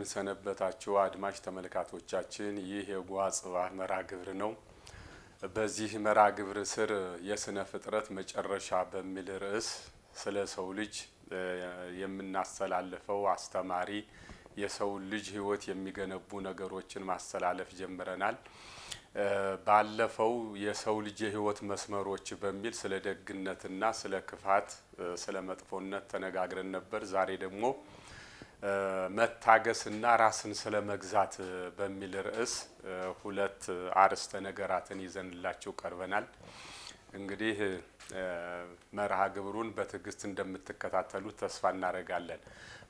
እንደምንሰነበታችሁ አድማጭ ተመልካቶቻችን፣ ይህ የጓ ጽባህ መርሃ ግብር ነው። በዚህ መርሃ ግብር ስር የስነ ፍጥረት መጨረሻ በሚል ርዕስ ስለ ሰው ልጅ የምናስተላልፈው አስተማሪ የሰው ልጅ ሕይወት የሚገነቡ ነገሮችን ማስተላለፍ ጀምረናል። ባለፈው የሰው ልጅ የሕይወት መስመሮች በሚል ስለ ደግነትና ስለ ክፋት፣ ስለ መጥፎነት ተነጋግረን ነበር። ዛሬ ደግሞ መታገስና ራስን ስለ መግዛት በሚል ርዕስ ሁለት አርዕስተ ነገራትን ይዘንላችሁ ቀርበናል። እንግዲህ መርሃ ግብሩን በትዕግስት እንደምትከታተሉት ተስፋ እናደርጋለን።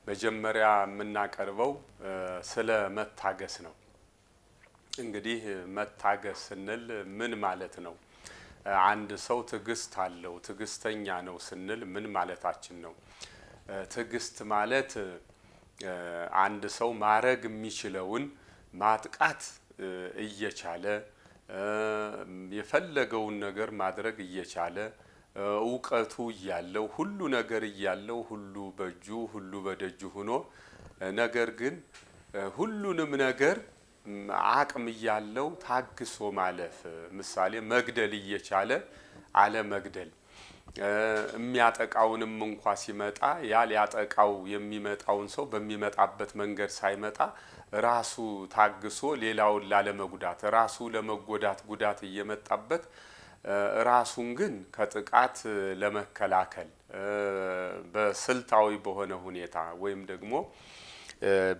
መጀመሪያ የምናቀርበው ስለ መታገስ ነው። እንግዲህ መታገስ ስንል ምን ማለት ነው? አንድ ሰው ትዕግስት አለው፣ ትዕግስተኛ ነው ስንል ምን ማለታችን ነው? ትዕግስት ማለት አንድ ሰው ማረግ የሚችለውን ማጥቃት እየቻለ፣ የፈለገውን ነገር ማድረግ እየቻለ፣ እውቀቱ እያለው፣ ሁሉ ነገር እያለው፣ ሁሉ በእጁ ሁሉ በደጁ ሆኖ፣ ነገር ግን ሁሉንም ነገር አቅም እያለው ታግሶ ማለፍ። ምሳሌ መግደል እየቻለ አለመግደል፣ የሚያጠቃውንም እንኳ ሲመጣ ያ ሊያጠቃው የሚመጣውን ሰው በሚመጣበት መንገድ ሳይመጣ ራሱ ታግሶ ሌላውን ላለመጉዳት፣ ራሱ ለመጎዳት ጉዳት እየመጣበት ራሱን ግን ከጥቃት ለመከላከል በስልታዊ በሆነ ሁኔታ ወይም ደግሞ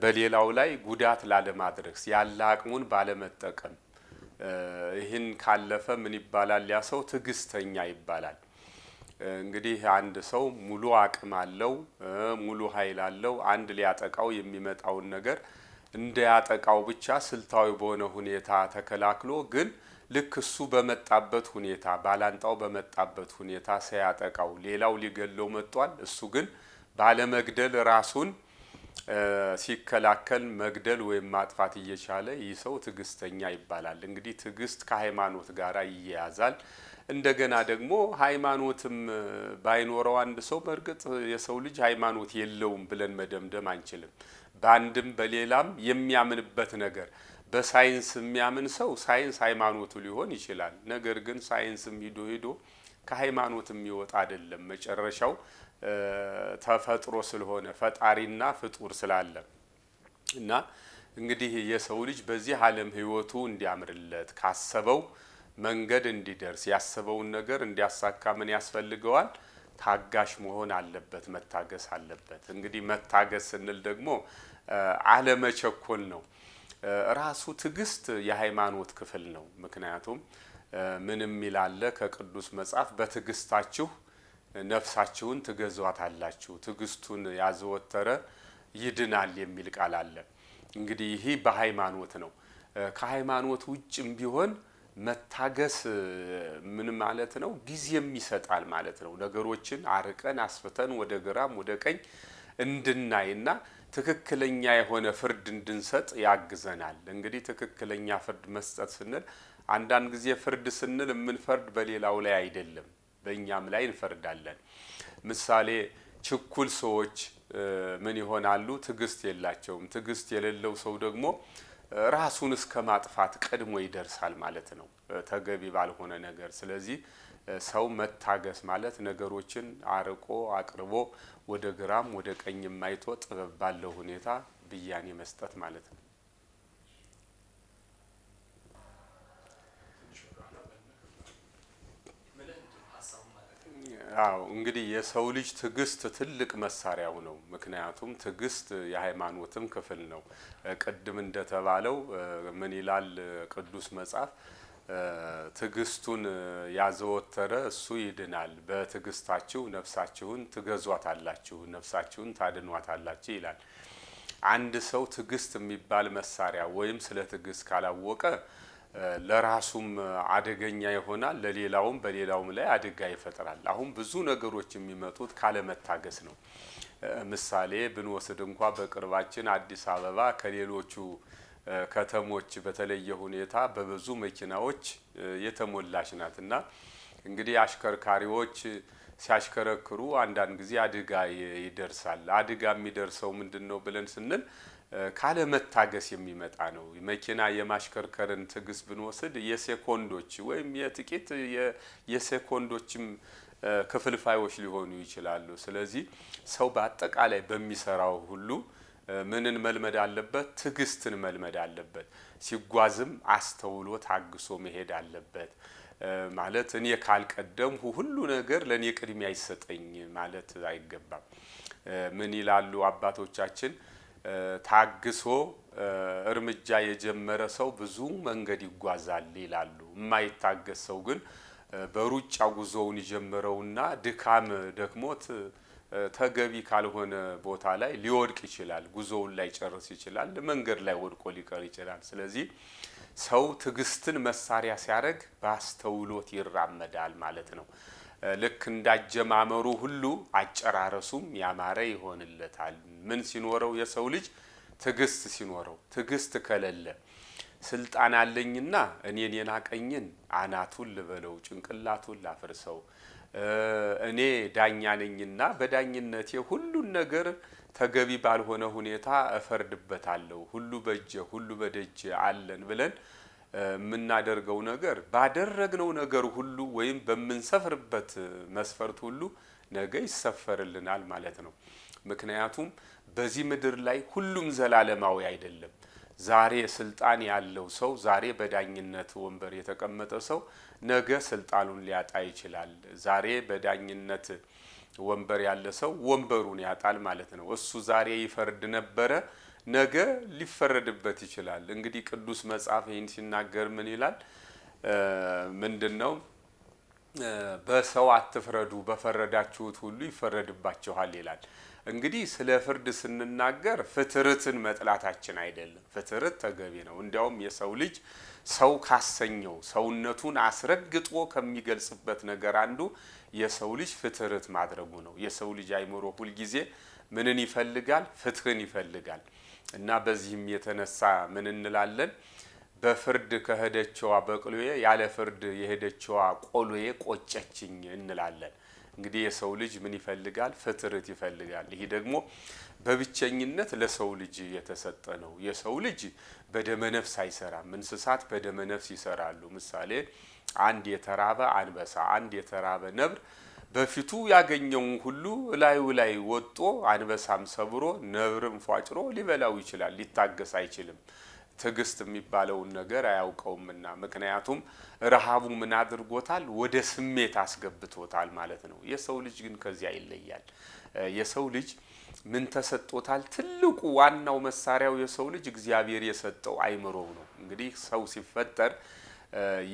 በሌላው ላይ ጉዳት ላለማድረስ ያለ አቅሙን ባለመጠቀም፣ ይህን ካለፈ ምን ይባላል? ያ ሰው ትዕግስተኛ ይባላል። እንግዲህ አንድ ሰው ሙሉ አቅም አለው፣ ሙሉ ኃይል አለው። አንድ ሊያጠቃው የሚመጣውን ነገር እንዳያጠቃው ብቻ ስልታዊ በሆነ ሁኔታ ተከላክሎ፣ ግን ልክ እሱ በመጣበት ሁኔታ፣ ባላንጣው በመጣበት ሁኔታ ሳያጠቃው፣ ሌላው ሊገለው መጥቷል። እሱ ግን ባለመግደል ራሱን ሲከላከል መግደል ወይም ማጥፋት እየቻለ፣ ይህ ሰው ትዕግስተኛ ይባላል። እንግዲህ ትዕግስት ከሃይማኖት ጋር ይያያዛል። እንደገና ደግሞ ሃይማኖትም ባይኖረው አንድ ሰው፣ በእርግጥ የሰው ልጅ ሃይማኖት የለውም ብለን መደምደም አንችልም። በአንድም በሌላም የሚያምንበት ነገር፣ በሳይንስ የሚያምን ሰው ሳይንስ ሃይማኖቱ ሊሆን ይችላል። ነገር ግን ሳይንስም ሂዶ ሂዶ ከሃይማኖት የሚወጣ አይደለም። መጨረሻው ተፈጥሮ ስለሆነ፣ ፈጣሪና ፍጡር ስላለ። እና እንግዲህ የሰው ልጅ በዚህ ዓለም ሕይወቱ እንዲያምርለት፣ ካሰበው መንገድ እንዲደርስ፣ ያሰበውን ነገር እንዲያሳካ ምን ያስፈልገዋል? ታጋሽ መሆን አለበት፣ መታገስ አለበት። እንግዲህ መታገስ ስንል ደግሞ አለመቸኮል ነው። ራሱ ትዕግስት የሃይማኖት ክፍል ነው። ምክንያቱም ምንም ይላል ከቅዱስ መጽሐፍ? በትዕግስታችሁ ነፍሳችሁን ትገዟታላችሁ፣ ትዕግስቱን ያዘወተረ ይድናል የሚል ቃል አለ። እንግዲህ ይህ በሃይማኖት ነው። ከሃይማኖት ውጭም ቢሆን መታገስ ምን ማለት ነው? ጊዜም ይሰጣል ማለት ነው። ነገሮችን አርቀን አስፍተን ወደ ግራም ወደ ቀኝ እንድናይና ትክክለኛ የሆነ ፍርድ እንድንሰጥ ያግዘናል። እንግዲህ ትክክለኛ ፍርድ መስጠት ስንል፣ አንዳንድ ጊዜ ፍርድ ስንል የምንፈርድ በሌላው ላይ አይደለም፣ በእኛም ላይ እንፈርዳለን። ምሳሌ ችኩል ሰዎች ምን ይሆናሉ? ትዕግስት የላቸውም። ትዕግስት የሌለው ሰው ደግሞ ራሱን እስከ ማጥፋት ቀድሞ ይደርሳል ማለት ነው፣ ተገቢ ባልሆነ ነገር። ስለዚህ ሰው መታገስ ማለት ነገሮችን አርቆ አቅርቦ ወደ ግራም ወደ ቀኝም አይቶ ጥበብ ባለው ሁኔታ ብያኔ መስጠት ማለት ነው። አዎ፣ እንግዲህ የሰው ልጅ ትዕግስት ትልቅ መሳሪያው ነው። ምክንያቱም ትዕግስት የሃይማኖትም ክፍል ነው። ቅድም እንደተባለው ምን ይላል ቅዱስ መጽሐፍ? ትዕግስቱን ያዘወተረ እሱ ይድናል። በትዕግስታችሁ ነፍሳችሁን ትገዟታላችሁ፣ ነፍሳችሁን ታድኗታላችሁ ይላል። አንድ ሰው ትዕግስት የሚባል መሳሪያ ወይም ስለ ትዕግስት ካላወቀ ለራሱም አደገኛ ይሆናል፣ ለሌላውም በሌላውም ላይ አደጋ ይፈጥራል። አሁን ብዙ ነገሮች የሚመጡት ካለመታገስ ነው። ምሳሌ ብንወስድ እንኳ በቅርባችን አዲስ አበባ ከሌሎቹ ከተሞች በተለየ ሁኔታ በብዙ መኪናዎች የተሞላች ናት። እና እንግዲህ አሽከርካሪዎች ሲያሽከረክሩ አንዳንድ ጊዜ አደጋ ይደርሳል። አደጋ የሚደርሰው ምንድን ነው ብለን ስንል ካለመታገስ የሚመጣ ነው። መኪና የማሽከርከርን ትዕግስት ብንወስድ የሴኮንዶች ወይም የጥቂት የሴኮንዶችም ክፍልፋዮች ሊሆኑ ይችላሉ። ስለዚህ ሰው በአጠቃላይ በሚሰራው ሁሉ ምንን መልመድ አለበት? ትዕግስትን መልመድ አለበት። ሲጓዝም አስተውሎ ታግሶ መሄድ አለበት። ማለት እኔ ካልቀደምሁ ሁሉ ነገር ለእኔ ቅድሚያ ይሰጠኝ ማለት አይገባም። ምን ይላሉ አባቶቻችን? ታግሶ እርምጃ የጀመረ ሰው ብዙ መንገድ ይጓዛል ይላሉ። የማይታገስ ሰው ግን በሩጫ ጉዞውን ይጀምረውና ድካም ደክሞት ተገቢ ካልሆነ ቦታ ላይ ሊወድቅ ይችላል። ጉዞውን ላይጨርስ ይችላል። መንገድ ላይ ወድቆ ሊቀር ይችላል። ስለዚህ ሰው ትዕግስትን መሳሪያ ሲያደርግ በአስተውሎት ይራመዳል ማለት ነው። ልክ እንዳጀማመሩ ሁሉ አጨራረሱም ያማረ ይሆንለታል። ምን ሲኖረው? የሰው ልጅ ትዕግስት ሲኖረው። ትዕግስት ከሌለ ስልጣን አለኝና እኔን የናቀኝን አናቱን ልበለው፣ ጭንቅላቱን ላፍርሰው፣ እኔ ዳኛ ነኝና በዳኝነቴ ሁሉን ነገር ተገቢ ባልሆነ ሁኔታ እፈርድበታለሁ፣ ሁሉ በእጄ ሁሉ በደጄ አለን ብለን የምናደርገው ነገር ባደረግነው ነገር ሁሉ ወይም በምንሰፍርበት መስፈርት ሁሉ ነገ ይሰፈርልናል ማለት ነው። ምክንያቱም በዚህ ምድር ላይ ሁሉም ዘላለማዊ አይደለም። ዛሬ ስልጣን ያለው ሰው፣ ዛሬ በዳኝነት ወንበር የተቀመጠ ሰው ነገ ስልጣኑን ሊያጣ ይችላል። ዛሬ በዳኝነት ወንበር ያለ ሰው ወንበሩን ያጣል ማለት ነው። እሱ ዛሬ ይፈርድ ነበረ፣ ነገ ሊፈረድበት ይችላል። እንግዲህ ቅዱስ መጽሐፍ ይህን ሲናገር ምን ይላል? ምንድን ነው? በሰው አትፍረዱ፣ በፈረዳችሁት ሁሉ ይፈረድባችኋል ይላል። እንግዲህ ስለ ፍርድ ስንናገር ፍትርትን መጥላታችን አይደለም። ፍትርት ተገቢ ነው። እንዲያውም የሰው ልጅ ሰው ካሰኘው ሰውነቱን አስረግጦ ከሚገልጽበት ነገር አንዱ የሰው ልጅ ፍትርት ማድረጉ ነው። የሰው ልጅ አይምሮ ሁልጊዜ ምንን ይፈልጋል? ፍትህን ይፈልጋል። እና በዚህም የተነሳ ምን እንላለን? በፍርድ ከሄደችዋ በቅሎዬ ያለ ፍርድ የሄደችዋ ቆሎዬ ቆጨችኝ እንላለን። እንግዲህ የሰው ልጅ ምን ይፈልጋል? ፍትርት ይፈልጋል። ይሄ ደግሞ በብቸኝነት ለሰው ልጅ የተሰጠ ነው። የሰው ልጅ በደመ ነፍስ አይሰራም። እንስሳት በደመ ነፍስ ይሰራሉ። ምሳሌ አንድ የተራበ አንበሳ፣ አንድ የተራበ ነብር በፊቱ ያገኘውን ሁሉ ላዩ ላይ ወጦ አንበሳም ሰብሮ ነብርም ፏጭሮ ሊበላው ይችላል። ሊታገስ አይችልም። ትዕግስት የሚባለውን ነገር አያውቀውምና፣ ምክንያቱም ረሃቡ ምን አድርጎታል? ወደ ስሜት አስገብቶታል ማለት ነው። የሰው ልጅ ግን ከዚያ ይለያል። የሰው ልጅ ምን ተሰጥቶታል? ትልቁ ዋናው መሳሪያው የሰው ልጅ እግዚአብሔር የሰጠው አይምሮው ነው። እንግዲህ ሰው ሲፈጠር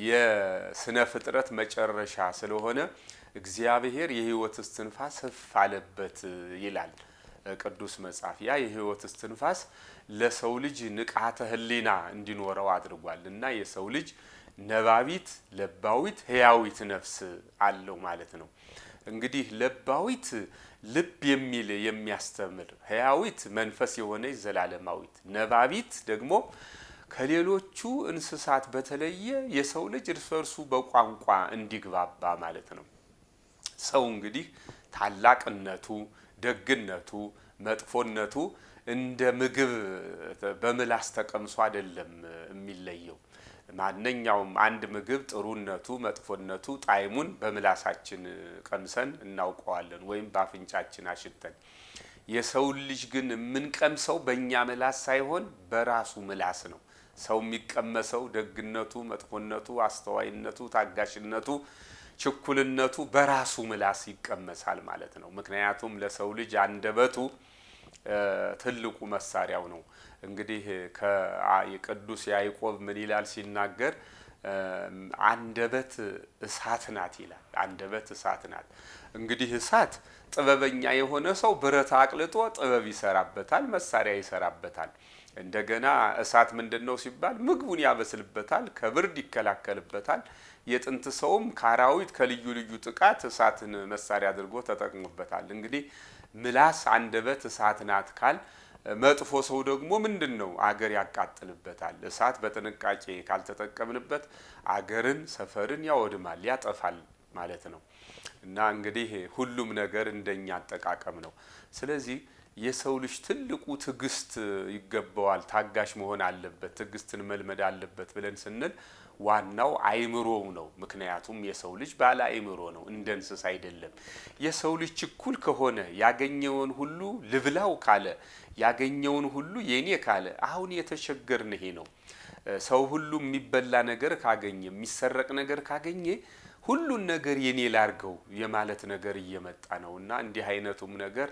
የስነ ፍጥረት መጨረሻ ስለሆነ እግዚአብሔር የሕይወት እስትንፋስ እፍ አለበት ይላል ቅዱስ መጽሐፍ። ያ የሕይወት እስትንፋስ ለሰው ልጅ ንቃተ ሕሊና እንዲኖረው አድርጓል እና የሰው ልጅ ነባቢት፣ ለባዊት፣ ሕያዊት ነፍስ አለው ማለት ነው። እንግዲህ ለባዊት ልብ የሚል የሚያስተምር፣ ሕያዊት መንፈስ የሆነች ዘላለማዊት፣ ነባቢት ደግሞ ከሌሎቹ እንስሳት በተለየ የሰው ልጅ እርስ በርሱ በቋንቋ እንዲግባባ ማለት ነው። ሰው እንግዲህ ታላቅነቱ፣ ደግነቱ፣ መጥፎነቱ እንደ ምግብ በምላስ ተቀምሶ አይደለም የሚለየው። ማንኛውም አንድ ምግብ ጥሩነቱ፣ መጥፎነቱ ጣዕሙን በምላሳችን ቀምሰን እናውቀዋለን ወይም በአፍንጫችን አሽተን። የሰው ልጅ ግን የምንቀምሰው በእኛ ምላስ ሳይሆን በራሱ ምላስ ነው። ሰው የሚቀመሰው ደግነቱ፣ መጥፎነቱ፣ አስተዋይነቱ፣ ታጋሽነቱ፣ ችኩልነቱ በራሱ ምላስ ይቀመሳል ማለት ነው። ምክንያቱም ለሰው ልጅ አንደበቱ ትልቁ መሳሪያው ነው። እንግዲህ ከቅዱስ ያዕቆብ ምን ይላል ሲናገር? አንደበት እሳት ናት ይላል። አንደበት እሳት ናት። እንግዲህ እሳት ጥበበኛ የሆነ ሰው ብረት አቅልጦ ጥበብ ይሰራበታል፣ መሳሪያ ይሰራበታል። እንደገና እሳት ምንድን ነው ሲባል ምግቡን ያበስልበታል፣ ከብርድ ይከላከልበታል። የጥንት ሰውም ከአራዊት ከልዩ ልዩ ጥቃት እሳትን መሳሪያ አድርጎ ተጠቅሞበታል። እንግዲህ ምላስ አንደበት እሳት ናት ካል መጥፎ ሰው ደግሞ ምንድን ነው? አገር ያቃጥልበታል። እሳት በጥንቃቄ ካልተጠቀምንበት አገርን፣ ሰፈርን ያወድማል፣ ያጠፋል ማለት ነው። እና እንግዲህ ሁሉም ነገር እንደኛ አጠቃቀም ነው። ስለዚህ የሰው ልጅ ትልቁ ትዕግስት ይገባዋል፣ ታጋሽ መሆን አለበት፣ ትዕግስትን መልመድ አለበት ብለን ስንል ዋናው አይምሮው ነው። ምክንያቱም የሰው ልጅ ባለ አይምሮ ነው፣ እንደ እንስሳ አይደለም። የሰው ልጅ ችኩል ከሆነ፣ ያገኘውን ሁሉ ልብላው ካለ፣ ያገኘውን ሁሉ የኔ ካለ፣ አሁን የተቸገርን ይሄ ነው። ሰው ሁሉ የሚበላ ነገር ካገኘ፣ የሚሰረቅ ነገር ካገኘ ሁሉን ነገር የኔ ላርገው የማለት ነገር እየመጣ ነው። እና እንዲህ አይነቱም ነገር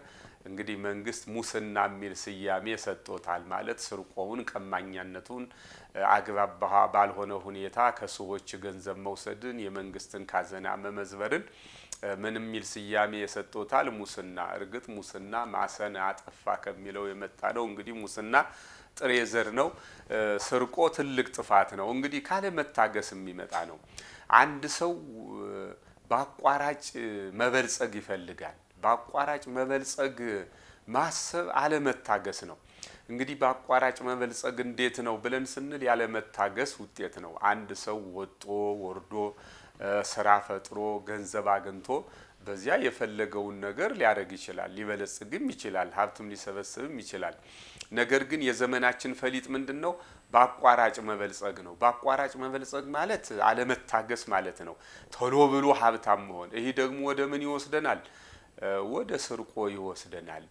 እንግዲህ መንግስት ሙስና የሚል ስያሜ ሰጥቶታል። ማለት ስርቆውን፣ ቀማኛነቱን፣ አግባብ ባልሆነ ሁኔታ ከሰዎች ገንዘብ መውሰድን፣ የመንግስትን ካዘና መመዝበርን ምን የሚል ስያሜ የሰጥቶታል? ሙስና። እርግጥ ሙስና ማሰን አጠፋ ከሚለው የመጣ ነው። እንግዲህ ሙስና ጥሬ ዘር ነው። ስርቆ ትልቅ ጥፋት ነው። እንግዲህ ካለመታገስ የሚመጣ ነው። አንድ ሰው በአቋራጭ መበልጸግ ይፈልጋል። በአቋራጭ መበልጸግ ማሰብ አለመታገስ ነው። እንግዲህ በአቋራጭ መበልጸግ እንዴት ነው ብለን ስንል ያለመታገስ ውጤት ነው። አንድ ሰው ወጦ ወርዶ ስራ ፈጥሮ ገንዘብ አግኝቶ በዚያ የፈለገውን ነገር ሊያደርግ ይችላል፣ ሊበለጽግም ይችላል፣ ሀብትም ሊሰበስብም ይችላል። ነገር ግን የዘመናችን ፈሊጥ ምንድን ነው? በአቋራጭ መበልጸግ ነው። በአቋራጭ መበልጸግ ማለት አለመታገስ ማለት ነው። ቶሎ ብሎ ሀብታም መሆን። ይህ ደግሞ ወደ ምን ይወስደናል? ወደ ስርቆ ይወስደናል።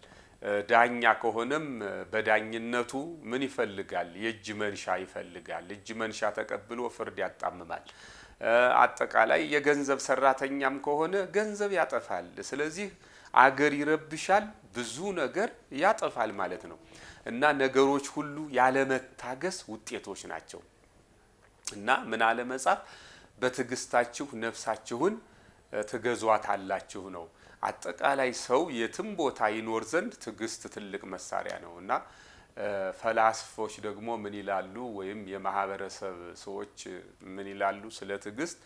ዳኛ ከሆነም በዳኝነቱ ምን ይፈልጋል? የእጅ መንሻ ይፈልጋል። እጅ መንሻ ተቀብሎ ፍርድ ያጣምማል። አጠቃላይ የገንዘብ ሰራተኛም ከሆነ ገንዘብ ያጠፋል። ስለዚህ አገር ይረብሻል፣ ብዙ ነገር ያጠፋል ማለት ነው። እና ነገሮች ሁሉ ያለመታገስ ውጤቶች ናቸው። እና ምን አለ መጽሐፍ? በትዕግስታችሁ ነፍሳችሁን ትገዟታላችሁ ነው። አጠቃላይ ሰው የትም ቦታ ይኖር ዘንድ ትዕግስት ትልቅ መሳሪያ ነው። እና ፈላስፎች ደግሞ ምን ይላሉ? ወይም የማህበረሰብ ሰዎች ምን ይላሉ ስለ ትዕግስት?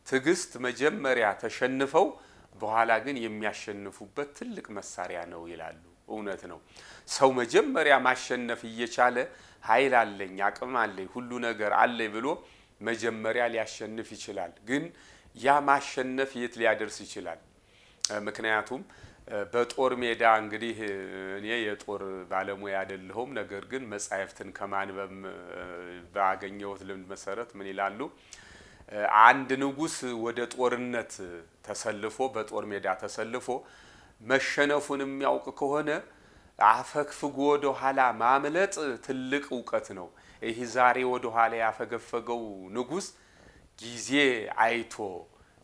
ትዕግስት መጀመሪያ ተሸንፈው በኋላ ግን የሚያሸንፉበት ትልቅ መሳሪያ ነው ይላሉ። እውነት ነው። ሰው መጀመሪያ ማሸነፍ እየቻለ፣ ኃይል አለኝ፣ አቅም አለኝ፣ ሁሉ ነገር አለኝ ብሎ መጀመሪያ ሊያሸንፍ ይችላል። ግን ያ ማሸነፍ የት ሊያደርስ ይችላል? ምክንያቱም በጦር ሜዳ፣ እንግዲህ እኔ የጦር ባለሙያ አይደለሁም። ነገር ግን መጻሕፍትን ከማንበብ ባገኘሁት ልምድ መሰረት ምን ይላሉ? አንድ ንጉሥ ወደ ጦርነት ተሰልፎ፣ በጦር ሜዳ ተሰልፎ መሸነፉን የሚያውቅ ከሆነ አፈግፍጎ ወደ ኋላ ማምለጥ ትልቅ እውቀት ነው። ይህ ዛሬ ወደ ኋላ ያፈገፈገው ንጉሥ ጊዜ አይቶ፣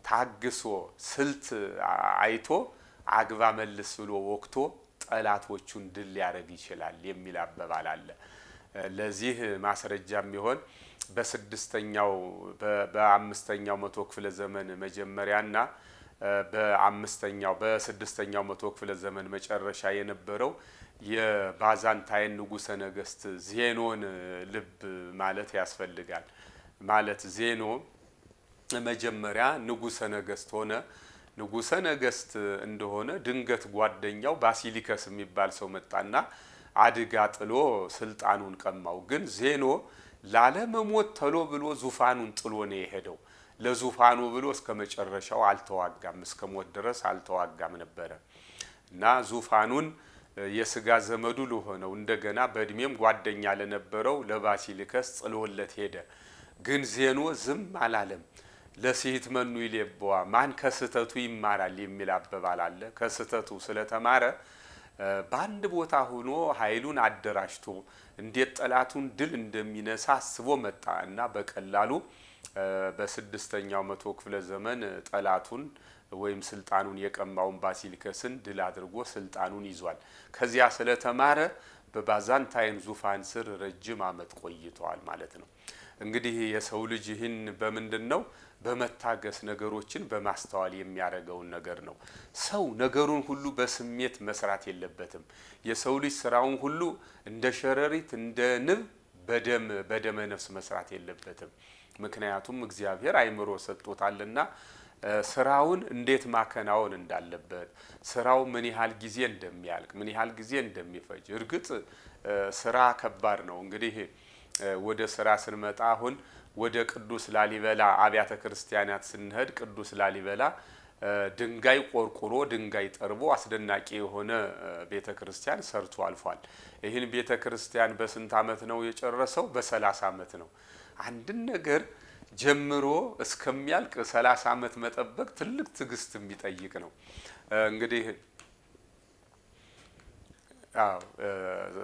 ታግሶ፣ ስልት አይቶ፣ አግባ መልስ ብሎ ወቅቶ ጠላቶቹን ድል ሊያደርግ ይችላል የሚል አባባል አለ። ለዚህ ማስረጃ የሚሆን በስድስተኛው በአምስተኛው መቶ ክፍለ ዘመን መጀመሪያና በአምስተኛው በስድስተኛው መቶ ክፍለ ዘመን መጨረሻ የነበረው የባዛንታይን ንጉሰ ነገስት ዜኖን ልብ ማለት ያስፈልጋል። ማለት ዜኖ መጀመሪያ ንጉሰ ነገስት ሆነ። ንጉሰ ነገስት እንደሆነ ድንገት ጓደኛው ባሲሊከስ የሚባል ሰው መጣና አድጋ ጥሎ ስልጣኑን ቀማው። ግን ዜኖ ላለመሞት ተሎ ብሎ ዙፋኑን ጥሎ ነው የሄደው። ለዙፋኑ ብሎ እስከ መጨረሻው አልተዋጋም፣ እስከ ሞት ድረስ አልተዋጋም ነበረ። እና ዙፋኑን የስጋ ዘመዱ ለሆነው፣ እንደገና በእድሜም ጓደኛ ለነበረው ለባሲሊከስ ጥሎለት ሄደ። ግን ዜኖ ዝም አላለም። ለስሂት መኑ ይሌበዋ፣ ማን ከስህተቱ ይማራል የሚል አባባል አለ። ከስህተቱ ስለተማረ በአንድ ቦታ ሆኖ ኃይሉን አደራጅቶ እንዴት ጠላቱን ድል እንደሚነሳ አስቦ መጣ እና በቀላሉ በስድስተኛው መቶ ክፍለ ዘመን ጠላቱን ወይም ስልጣኑን የቀማውን ባሲሊከስን ድል አድርጎ ስልጣኑን ይዟል። ከዚያ ስለተማረ በባዛንታይን ዙፋን ስር ረጅም ዓመት ቆይተዋል ማለት ነው። እንግዲህ የሰው ልጅ ይህን በምንድን ነው? በመታገስ፣ ነገሮችን በማስተዋል የሚያደርገውን ነገር ነው። ሰው ነገሩን ሁሉ በስሜት መስራት የለበትም። የሰው ልጅ ስራውን ሁሉ እንደ ሸረሪት፣ እንደ ንብ በደም በደመ ነፍስ መስራት የለበትም። ምክንያቱም እግዚአብሔር አእምሮ ሰጥቶታልና ስራውን እንዴት ማከናወን እንዳለበት፣ ስራው ምን ያህል ጊዜ እንደሚያልቅ፣ ምን ያህል ጊዜ እንደሚፈጅ። እርግጥ ስራ ከባድ ነው። እንግዲህ ወደ ስራ ስንመጣ አሁን ወደ ቅዱስ ላሊበላ አብያተ ክርስቲያናት ስንሄድ ቅዱስ ላሊበላ ድንጋይ ቆርቁሮ ድንጋይ ጠርቦ አስደናቂ የሆነ ቤተ ክርስቲያን ሰርቶ አልፏል። ይህን ቤተ ክርስቲያን በስንት ዓመት ነው የጨረሰው? በ30 ዓመት ነው። አንድን ነገር ጀምሮ እስከሚያልቅ 30 ዓመት መጠበቅ ትልቅ ትዕግስት የሚጠይቅ ነው። እንግዲህ አዎ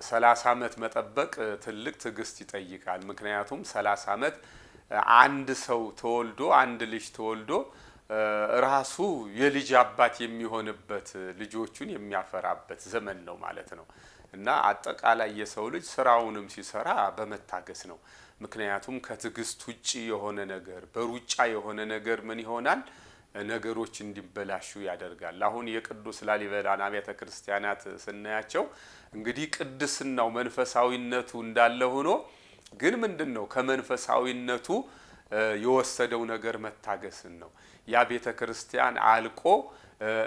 30 ዓመት መጠበቅ ትልቅ ትዕግስት ይጠይቃል። ምክንያቱም 30 ዓመት አንድ ሰው ተወልዶ አንድ ልጅ ተወልዶ ራሱ የልጅ አባት የሚሆንበት ልጆቹን የሚያፈራበት ዘመን ነው ማለት ነው። እና አጠቃላይ የሰው ልጅ ስራውንም ሲሰራ በመታገስ ነው። ምክንያቱም ከትዕግስት ውጪ የሆነ ነገር በሩጫ የሆነ ነገር ምን ይሆናል? ነገሮች እንዲበላሹ ያደርጋል። አሁን የቅዱስ ላሊበላን አብያተ ክርስቲያናት ስናያቸው እንግዲህ ቅድስናው መንፈሳዊነቱ እንዳለ ሆኖ ግን ምንድን ነው ከመንፈሳዊነቱ የወሰደው ነገር መታገስን ነው። ያ ቤተ ክርስቲያን አልቆ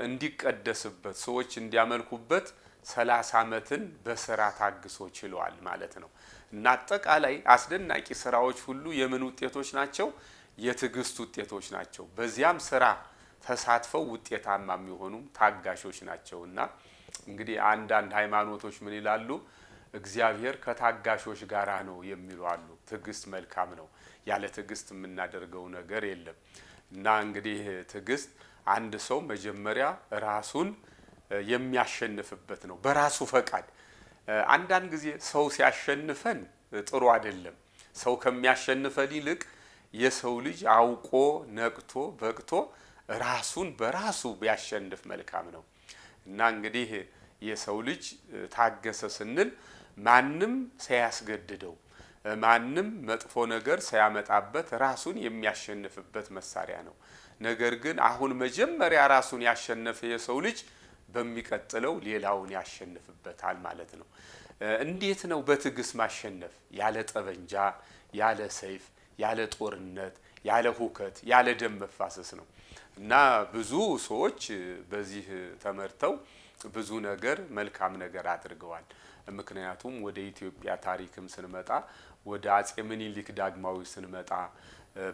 እንዲቀደስበት ሰዎች እንዲያመልኩበት 30 ዓመትን በስራ ታግሶ ችሏል ማለት ነው። እና አጠቃላይ አስደናቂ ስራዎች ሁሉ የምን ውጤቶች ናቸው? የትዕግስት ውጤቶች ናቸው። በዚያም ስራ ተሳትፈው ውጤታማ የሚሆኑ ታጋሾች ናቸው። እና እንግዲህ አንዳንድ ሃይማኖቶች ምን ይላሉ? እግዚአብሔር ከታጋሾች ጋራ ነው የሚሉ አሉ። ትዕግስት መልካም ነው። ያለ ትዕግስት የምናደርገው ነገር የለም። እና እንግዲህ ትዕግስት አንድ ሰው መጀመሪያ ራሱን የሚያሸንፍበት ነው፣ በራሱ ፈቃድ። አንዳንድ ጊዜ ሰው ሲያሸንፈን ጥሩ አይደለም። ሰው ከሚያሸንፈን ይልቅ የሰው ልጅ አውቆ ነቅቶ በቅቶ ራሱን በራሱ ቢያሸንፍ መልካም ነው። እና እንግዲህ የሰው ልጅ ታገሰ ስንል ማንም ሳያስገድደው ማንም መጥፎ ነገር ሳያመጣበት ራሱን የሚያሸንፍበት መሳሪያ ነው። ነገር ግን አሁን መጀመሪያ ራሱን ያሸነፈ የሰው ልጅ በሚቀጥለው ሌላውን ያሸንፍበታል ማለት ነው። እንዴት ነው በትዕግስት ማሸነፍ? ያለ ጠበንጃ፣ ያለ ሰይፍ፣ ያለ ጦርነት፣ ያለ ሁከት፣ ያለ ደም መፋሰስ ነው። እና ብዙ ሰዎች በዚህ ተመርተው ብዙ ነገር መልካም ነገር አድርገዋል። ምክንያቱም ወደ ኢትዮጵያ ታሪክም ስንመጣ ወደ አጼ ምኒልክ ዳግማዊ ስንመጣ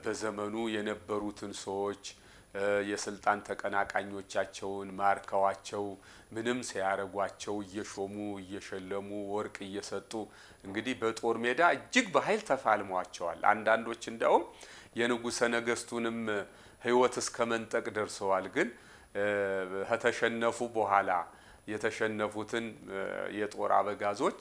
በዘመኑ የነበሩትን ሰዎች የስልጣን ተቀናቃኞቻቸውን ማርከዋቸው ምንም ሳያረጓቸው እየሾሙ እየሸለሙ ወርቅ እየሰጡ እንግዲህ በጦር ሜዳ እጅግ በኃይል ተፋልመዋቸዋል። አንዳንዶች እንዲያውም የንጉሰ ነገስቱንም ሕይወት እስከ መንጠቅ ደርሰዋል። ግን ከተሸነፉ በኋላ የተሸነፉትን የጦር አበጋዞች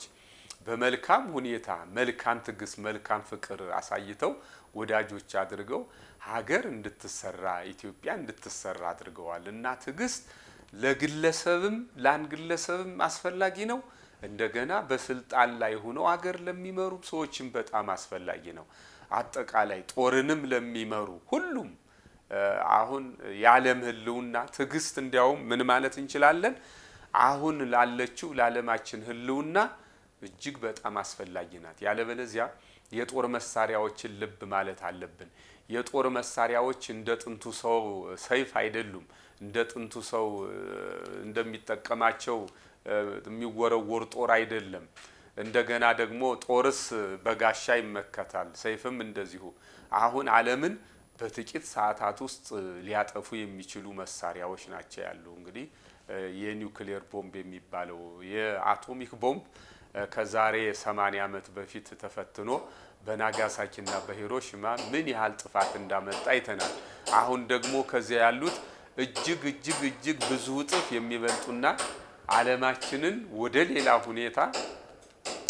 በመልካም ሁኔታ መልካም ትዕግስት፣ መልካም ፍቅር አሳይተው ወዳጆች አድርገው ሀገር እንድትሰራ ኢትዮጵያ እንድትሰራ አድርገዋል። እና ትዕግስት ለግለሰብም ለአንድ ግለሰብም አስፈላጊ ነው። እንደገና በስልጣን ላይ ሆነው ሀገር ለሚመሩ ሰዎችም በጣም አስፈላጊ ነው። አጠቃላይ ጦርንም ለሚመሩ ሁሉም አሁን የዓለም ህልውና ትዕግስት እንዲያውም ምን ማለት እንችላለን? አሁን ላለችው ለዓለማችን ህልውና እጅግ በጣም አስፈላጊ ናት። ያለበለዚያ የጦር መሳሪያዎችን ልብ ማለት አለብን። የጦር መሳሪያዎች እንደ ጥንቱ ሰው ሰይፍ አይደሉም። እንደ ጥንቱ ሰው እንደሚጠቀማቸው የሚወረወር ጦር አይደለም። እንደገና ደግሞ ጦርስ በጋሻ ይመከታል፣ ሰይፍም እንደዚሁ። አሁን ዓለምን በጥቂት ሰዓታት ውስጥ ሊያጠፉ የሚችሉ መሳሪያዎች ናቸው ያሉ። እንግዲህ የኒውክሌር ቦምብ የሚባለው የአቶሚክ ቦምብ ከዛሬ 80 ዓመት በፊት ተፈትኖ በናጋሳኪና በሂሮሺማ ምን ያህል ጥፋት እንዳመጣ አይተናል። አሁን ደግሞ ከዚያ ያሉት እጅግ እጅግ እጅግ ብዙ እጥፍ የሚበልጡና ዓለማችንን ወደ ሌላ ሁኔታ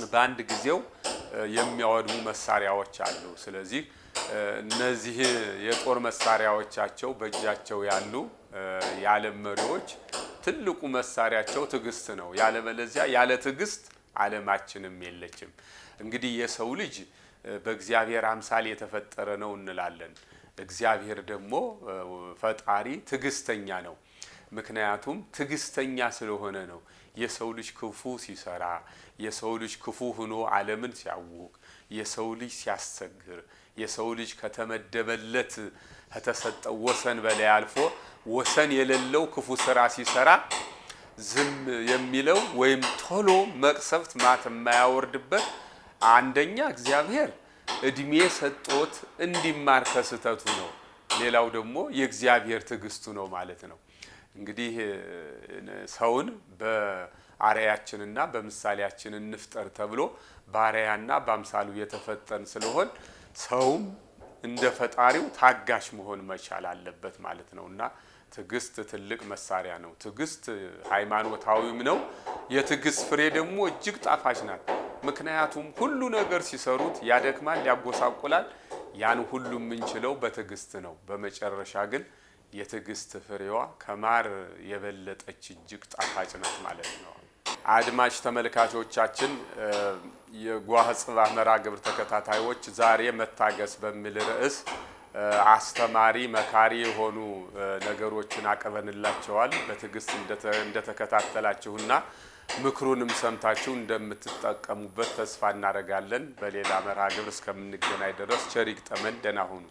በአንድ ጊዜው የሚያወድሙ መሳሪያዎች አሉ። ስለዚህ እነዚህ የጦር መሳሪያዎቻቸው በእጃቸው ያሉ የዓለም መሪዎች ትልቁ መሳሪያቸው ትዕግስት ነው። ያለበለዚያ ያለ ትዕግስት ዓለማችንም የለችም። እንግዲህ የሰው ልጅ በእግዚአብሔር አምሳል የተፈጠረ ነው እንላለን። እግዚአብሔር ደግሞ ፈጣሪ ትዕግስተኛ ነው። ምክንያቱም ትዕግስተኛ ስለሆነ ነው የሰው ልጅ ክፉ ሲሰራ፣ የሰው ልጅ ክፉ ሆኖ ዓለምን ሲያውክ፣ የሰው ልጅ ሲያስቸግር፣ የሰው ልጅ ከተመደበለት ከተሰጠው ወሰን በላይ አልፎ ወሰን የሌለው ክፉ ስራ ሲሰራ ዝም የሚለው ወይም ቶሎ መቅሰፍት ማት የማያወርድበት አንደኛ እግዚአብሔር እድሜ ሰጥቶት እንዲማር ከስህተቱ ነው። ሌላው ደግሞ የእግዚአብሔር ትዕግስቱ ነው ማለት ነው። እንግዲህ ሰውን በአርአያችንና በምሳሌያችን እንፍጠር ተብሎ በአርአያና በአምሳሉ የተፈጠርን ስለሆን ሰውም እንደ ፈጣሪው ታጋሽ መሆን መቻል አለበት ማለት ነው። እና ትዕግስት ትልቅ መሳሪያ ነው። ትዕግስት ሃይማኖታዊም ነው። የትዕግስት ፍሬ ደግሞ እጅግ ጣፋጭ ናት። ምክንያቱም ሁሉ ነገር ሲሰሩት ያደክማል፣ ያጎሳቁላል። ያን ሁሉ የምንችለው በትዕግስት ነው። በመጨረሻ ግን የትዕግስት ፍሬዋ ከማር የበለጠች እጅግ ጣፋጭ ናት ማለት ነው። አድማጭ ተመልካቾቻችን፣ የጓህ ጽባህ መርሃ ግብር ተከታታዮች፣ ዛሬ መታገስ በሚል ርዕስ አስተማሪ መካሪ የሆኑ ነገሮችን አቅርበንላቸዋል። በትዕግስት እንደተከታተላችሁና ምክሩንም ሰምታችሁ እንደምትጠቀሙበት ተስፋ እናደርጋለን። በሌላ መርሃ ግብር እስከምንገናኝ ድረስ ቸር ይግጠመን። ደህና ሁኑ።